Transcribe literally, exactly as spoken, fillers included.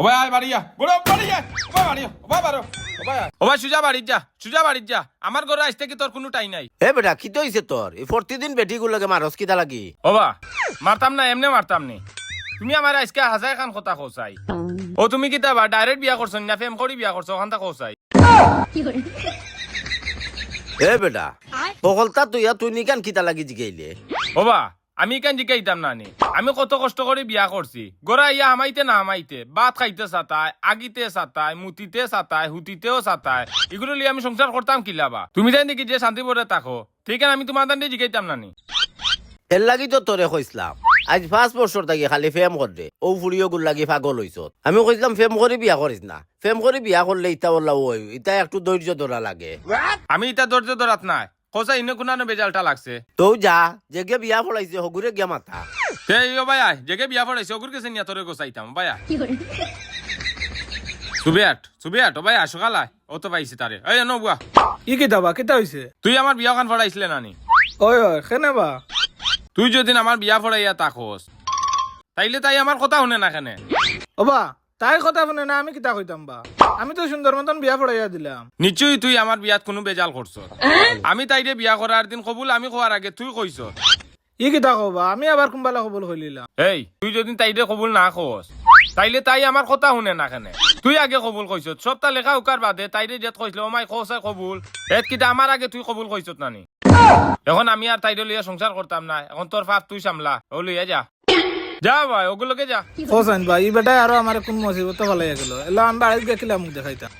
ও ভাই, আয় বাড়ি যা। বুড়ো, বাড়ি যা। ও ভাই, বাড়ি যা। ও ভাই, বাড়ো। ও ভাই, বাড়ি যা। ও ভাই, আয়। ও ভাই, সুজা বাড়ি যা। সুজা বাড়ি যা। আমার ঘরো আইজ থাকি তোর কুনু ঠাই নাই। এ বেটা, কিতা অইছে তোর? ই প্রতিদিন বেটিগুর লগে মারস কিতা লাগি? ও বা, মারতাম না, এমনে মারতাম নি। তুমি আমারে আইজকা হাছা এখান কথা কও চাই। ও তুমি কিতা বা, direct বিয়া করছো না, প্রেম করি বিয়া করছো, অখানতা কও চাই। এ বেটা, হকলতা তুই আর তুই নিকান কিতা লাগি জিগাইলে? ও বা, আমি ইখান জিকাইতাম না নি। আমি কত কষ্ট করি বিয়া করছি। ঘরো আইয়া হামাইতে না হামাইতে, ভাত খাইতে সাতায়, আগিতে সাতায়, মুতিতে সাতায়, হুতিতেও সাতায়। ইগুরে লইয়া আমি সংসার করতাম কিলা বা? তুমি তাইন দেখি যে শান্তি ভরে থাকো, ঠিক আমি তুমার তানরে জিকাইতাম না নি। এরলাগি তো তোরে কইছলাম, আইজ পাঁচ বছর থাকি খালি প্রেম কররে, অউ ফুড়ি অগুর লাগি পাগল অইছত। আমি কইছলাম, প্রেম করি বিয়া করিস না, প্রেম করি বিয়া করলে ইতা অলা অয়, ইতা একটু ধৈর্য ধরা লাগে। আমি ইতা ধৈর্য ধরাত নায়, কও চাই ইনো কুনানো বেজালটা লাগছে। তউ যা, যেগে বিয়া পড়াইছে, হগুরে গিয়া মাতা। তে, ও ভাই আয়, যেগে বিয়া পড়াইছে, হগুর গেছে নিয়া তোরে গছাইতাম, ভাই আয়। সুবিয়াট, সুবিয়াট, ও ভাই আয়, সকাল আয়। ও তো পাইছি তারে। এই, এনো বুয়া। ই কিতা বা, কিতা অইছে? তুই আমার বিয়াখান পড়াইছলে না নি? ওই, ওই, কেনে বা? তুই যদিন আমার বিয়া পড়াইয়া থাকস, তাইলে তাই আমার কথা হুনে না কেনে? ও বা, তাই কথা হুনে না, আমি কিতা কইতাম বা? আমি তো সুন্দর মতন বিয়া পড়াইয়া দিলাম। নিশ্চয়ই তুই আমার বিয়াত কুনু বেজাল করছস। আমি তাইরে বিয়া করার দিন কবুল আমি কওয়ার আগে তুই কইছস। ই কিতা কও বা? আমি আবার কুনবালা কবুল কইলিলাম? এই, তুই যদিন তাইরে কবুল না কস, তাইলে তাই আমার কথা হুনে না কেনে? তুই আগে কবুল কইছস, সবতা লেখা উকার বাদে তাইরে যেত কইছলে, "ও মাই, কও চাই কবুল।" এত কিতা আমার আগে তুই কবুল কইছত না নি? এখন আমি আর তাইরে লইয়া সংসার করতাম না, এখন তোর পাপ তুই সামলা, ও লইয়া যা। যা ভাই, অগুর লগে যা। হোসেন ভাই, ই বেটায় আরো আমারে কুন মুসিবতো ফালাইয়া গেল। এলা আমি বাড়িত গিয়া কিলা মুখ দেখাইতাম?